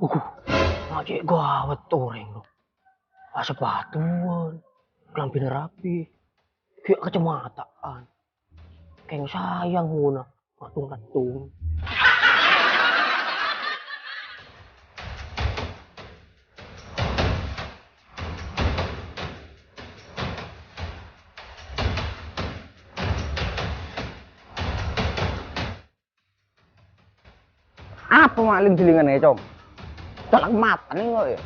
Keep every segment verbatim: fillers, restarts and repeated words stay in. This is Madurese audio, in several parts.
Uguh, ma' cè' ghâbây orèng, bro. Asapatuwân, kalambhina rapi, ghi' kacamata'an. Kèng sayang mona, matung-matung. Apa ma' ling-jhellingan, Cong? Colok matana kok, ya.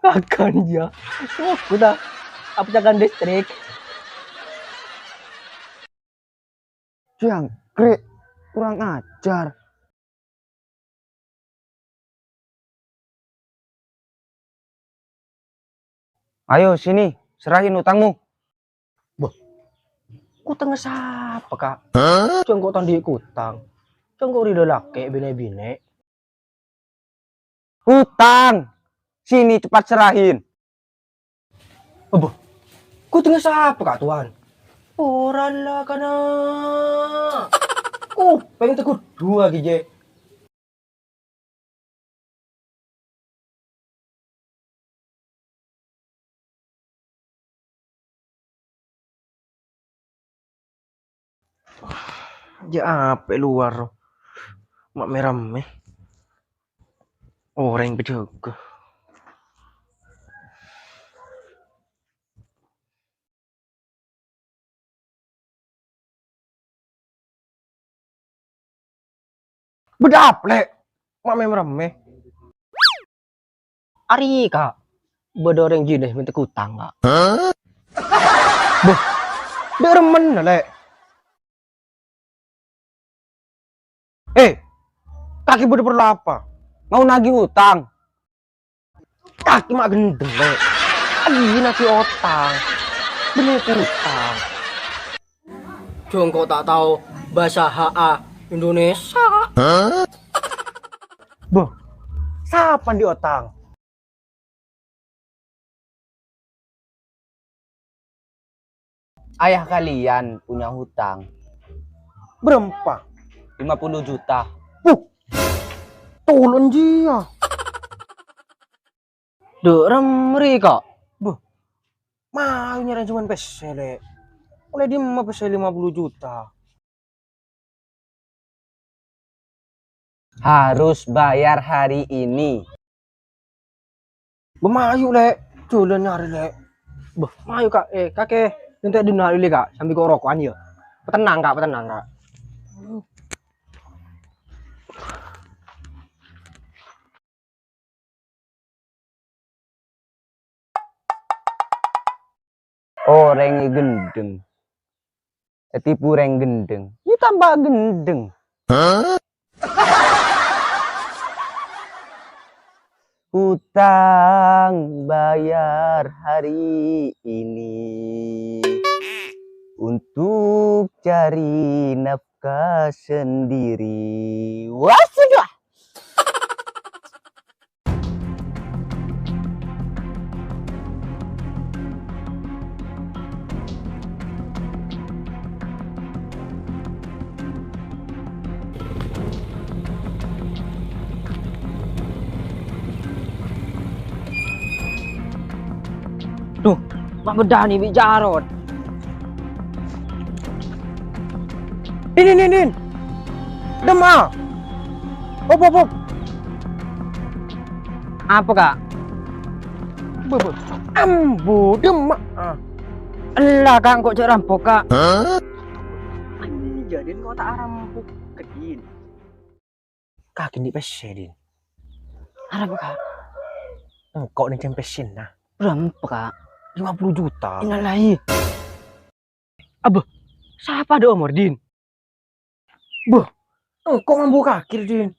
Kakan, ya. Aku dah. Apa cakan listrik? Jangkrik, kurang ajar. Ayo, sini, serahin utangmu. Boh, utangnga sapa, Kak? Cong ko' ta' andi' utang. Cong ko' rèya lakè' binè-binè. Utang! Sini, cepat serahin. Abo, utangnga sapa, Kak Tuan? Ora la kana. Kupèng teggu' duwâ' ghi, Jè. Jâ' apa è lowar, ma' mè-rammè. Orèng pajâgâ. Bâdâ apa, Lè'? Ma' mè-rammè. Arèya, Kak. Bâdâ orèng jhâ' mènta utang, Kak. Bâh, dâ' remma, Lè'. Eh, kakè bâdâ parlo apa? Mau nagih utang? Kakè ma' ghendheng, Lè'. Iyâ nagih utang. Bânnè utang. Jhâ' engko' ta' tao bhâsa H A Indonesia, Kak. Boh, sapa andi' utang? Ayah kalian punya hutang. Berempa? Lima puluh juta. Buh, tolong jiyâ. Dâ' remma rèya, Kak. Buh, mayu nyarè jhuwân pèssè, Lè'. Ollè dimma pèssè lima puluh juta? Harus bayar hari ini. Bâh, mayu, Lè'. Jhâlân nyarè, Lè'. Bâh, mayu, Kak. Eh, kakè, ènta' dinna' dulu, Kak. Sambi ko' roko'an, yâ. Patennang, Kak, patennang, Kak. Orèng è ghendheng ètipu orèng ghendheng, yâ tamba ghendheng. Utang bayar hari ini untuk cari nafkah sendiri. Wah, sudah. Duh, ma' bâdâna bi' Jarot. Din, din, din, din. Dâmma. Op, op, op. Apa, Kak? Bâ, bâ. Ambu, dâmma. Ella, Kak, engko' jhâ' rampok, Kak. Anjâ, Din, engko' ta' arampok, Din. Kakè andi' pèssè, Din. Arapa, Kak? Engko' nènjhâm pèssèna. Bârâmpa, Kak? Lima puluh juta. Innalillahi. Abbâ, sapa dâ' omor, Din? Bâh, engko' mambu kakè, Din.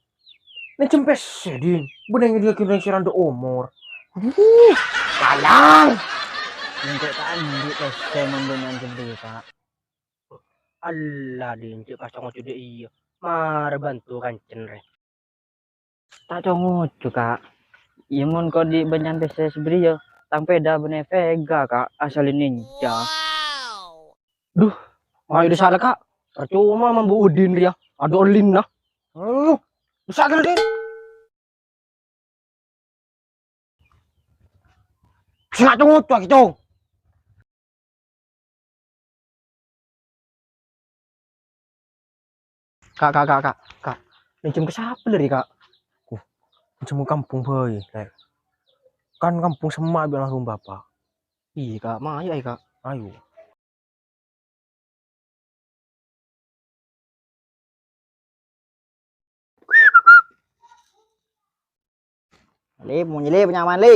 Nènjhâm pèssè, Din. Bânnè ngèdingngaghi orèng sè randhâ omor. Wuh, kalang! Engko' ta' andi' pèssè mon bâ'na nènjhâm rèya, Kak. Ella, Din, cè' pas ngoco' dâ' iyâ. Mara bhânto kancèn rè. Ta' co-ngoco, Kak. Iyâ, mon kodi' bânnya'an pèssè sè bâriyâ, tang pèda bânnè Vega, Ka', asalla nènjhâ. Duh, mayu dissa' la, Ka'. Parcoma mambu Udin rèya, adhu ollina. Hmm, dissa' ghâllu, Din. Sènga' cong-ocong, Cong. Ka', Ka', Ka', Ka', Ka'. Minjem ka sapa lè rè, Ka'? Uh, minjem ka kampong bhâi, Lè'. Kan kampong semma' bi' almarhum Bapa'. Iyâ, Ka', mayu ayo, Ka'. Ayo. Lè, mon nyèlè, panyaman, Lè.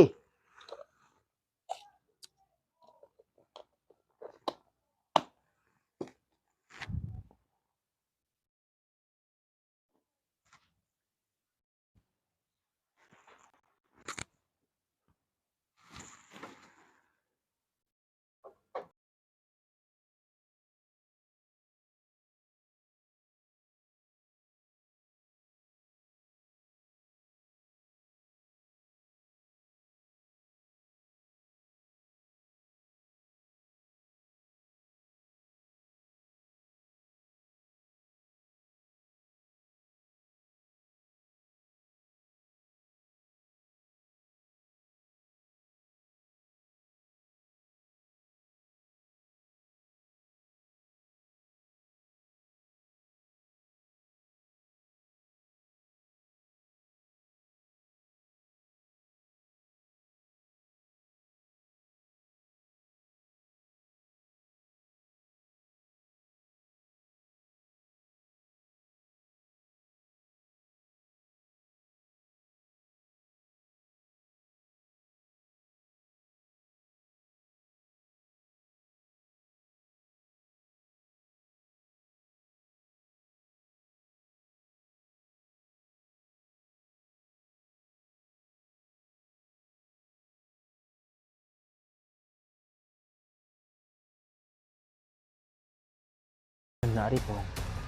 Bhender arè, Pong.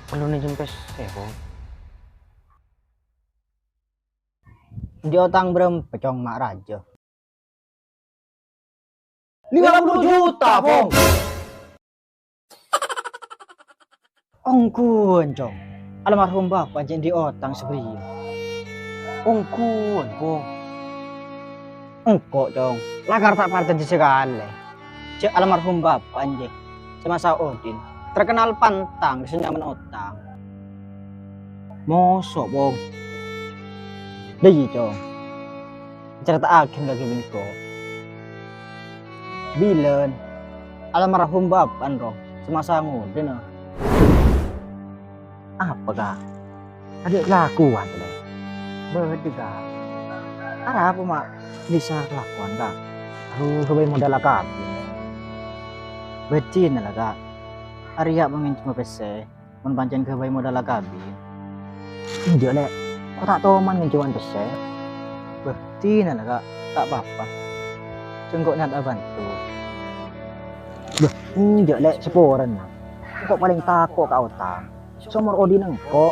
Perlu minjem pèssè, Pong. Andi' otang bârâmpa, Cong, ma' rajâ? Lèma polo juta, Pong. Ongghuwân, Cong. Almarhum Bapa' jhâ' andi' otang sè bâriyâ. Ongghuwân, Pong. Engko', Cong, lakar ta' parcajâ sakalè. Jhâ' almarhum Bapa' jiyâ, sè masa Udin, terkenal pantang sè nyamana otang. Moso', Pong. Dhâ iyâ, Cong. Ècarèta'aghi laghi bi' engko'. Bilân almarhum Bapa' rowa sè masa ngodâna. Apa, Ka'? Tadâ' kalakowan, Lè'? Bâdâ, Ka'. Arapa ma' bisa kalakowan, Ka'? Aduh, ghâbây modal akabbhi. Bâdina la, Ka'. Arèya' ma' ngènjhâmâ pèssè. Mon pancèn ghâbây modal akabbhi. Enjâ', Lè'. Ko' ta' toman ngènjhâmân pèssè. Bâh, dina la, Ka'. Ta' pa-apa. Sèngko' niyat abhânto. Bâh, enjâ', Lè', saporana. Engko' palèng tako' ka otang. Saomor odhi'na engko'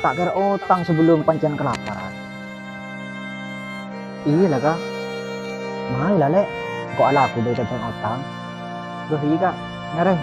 ta' kèra otang sabellunna pancèn kalaparan. Iyâ la, Ka'. Mayu la, Lè'. Engko' alako bhâi tentang otang. Bâh, iyâ, Ka'. Ngarè.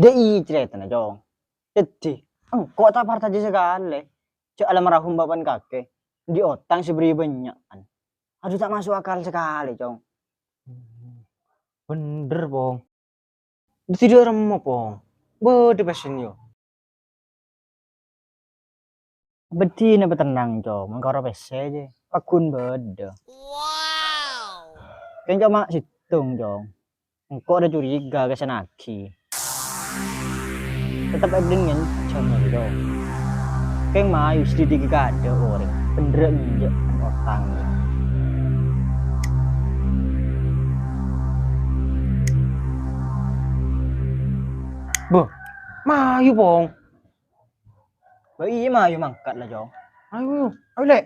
Dâ' iyâ carètana, Cong. Dhâddhi, engko' ta' parcajâ sakalè jhâ' almarhum bapa'na kakè andi' otang sè bâriyâ bânnya'an. Adhu, ta' maso' akal sakalè, Cong. Bhender, Pong. Dhâddhi dâ' remma, Pong. Bâdâ pèssèna, yâ. Bâdina patennang, Cong. Mon karo pèssè jiyâ, pagghun bâdâ. Kèng coma sèttong, Cong. Engko' dâ' curiga ka sè naghi. Tetep èdhingngèn jhâman, Cong. Kèng mayu sè dhâddhi kaadâ' orèng bhender enjâ' otang. Bâh, mayu, Pong. Bâh, iyâ, mayu mangkat la, Cong. Ayo, ayo, Lè'.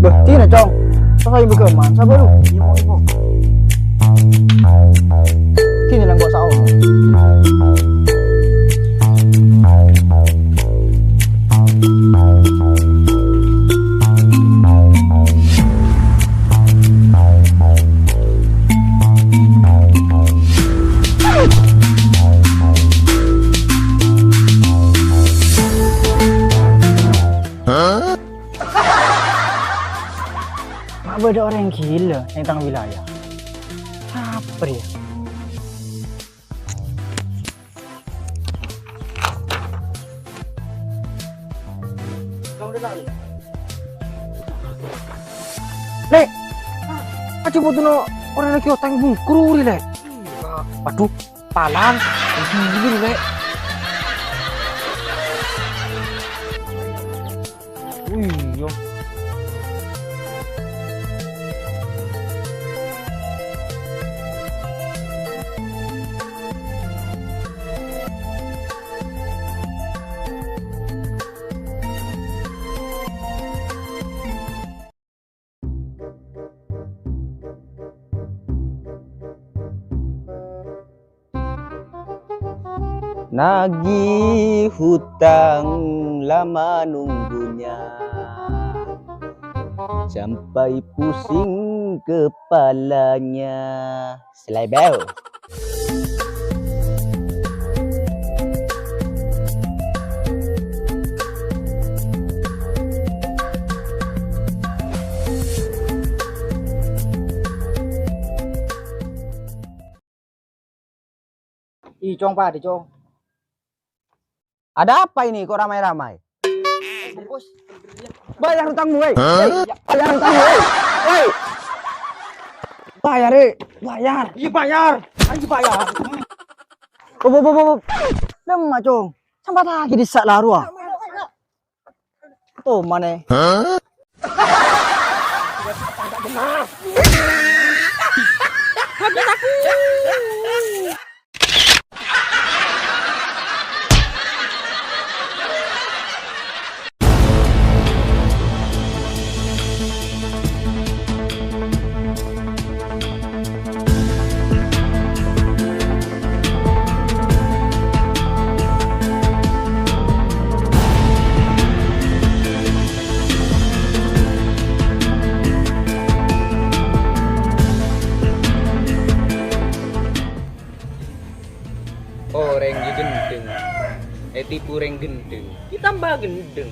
Bâh, dinah, Cong. Pas ayo bâgâman, sapa lu? Iya, Pong, iya, Pong. Kini lang kok sao. Ma' bâdâ orèng ghilâ neng tang wilayah. Sapa rèya? Lè', ajâ' potona orèng lagi otang bungkru rè, Lè'. Waduh, palang. Gini, Lè'. Oh iya. Nagih hutang lama nunggunya, sampai pusing kepalanya. Slebeo. Ih, Cong, padâ, Cong. Ada apa ini kok ramai-ramai? Bungkus. Bayar utangmu, woi. Hah? Bayar utangmu, woi. Woi. Bayar, eh. Bayar. Iya, bayar. Ayo, bayar. Bop, bop, bop, bop. Demma, Cong. Sambat lagi dissa' la rowa. Tomma, nè. Hah? Orèng ghi' ghendheng, ètipu orèng ghendheng, ghi' tamba ghendheng.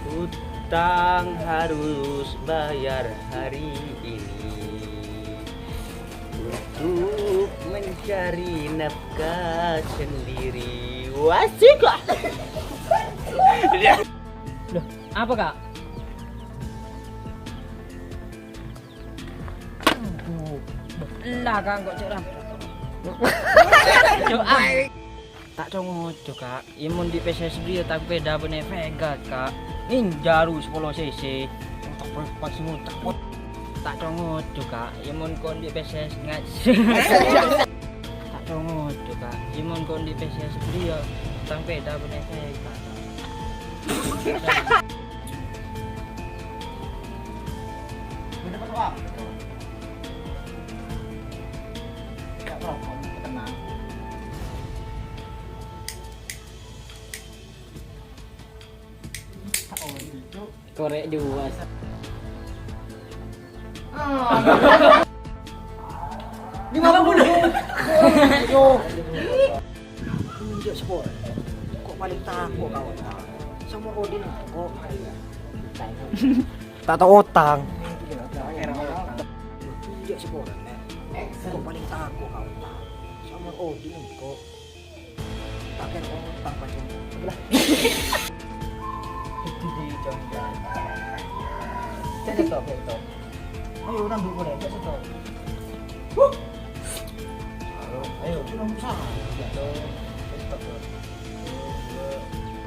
Utang harus bayar hari ini untuk mencari nafkah sendiri. Wasik. Loh, apa, Kak? Aduh, ella, Kak, kok cek ram. Cok, am. Ta' co-ngoco, Kak. Yâ mon di' pèssè sèbelliyâ tang pèda bânnè pegat, Kak. Nginjâru sapolo sèsè. Pas ngoca', Pot. Ta' co-ngoco, Kak. Yâ mon kon di' pèssè ngas-, ta' co-ngoco, Kak. Yâ mon kon di' pèssè sèbelliyâ tang pèda bânnè pegat, Kak. Korek juas. Di mana pun? Yo. Enjâ' sapa? Kok palèng tako' ka otang? Sama Odin kok. Ta' tao otang. Enjâ' sapa? Kok palèng tako' ka otang? Sama Odin kok. Ta' kèra otang pancèn. Lah. Di, di, di, Cong. Cek to, cek to. Ayo, nang dulu, cek to. Huh. Ayo, cuma usaha. Ya, to. Stop, to. Dua.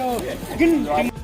yo gendeng.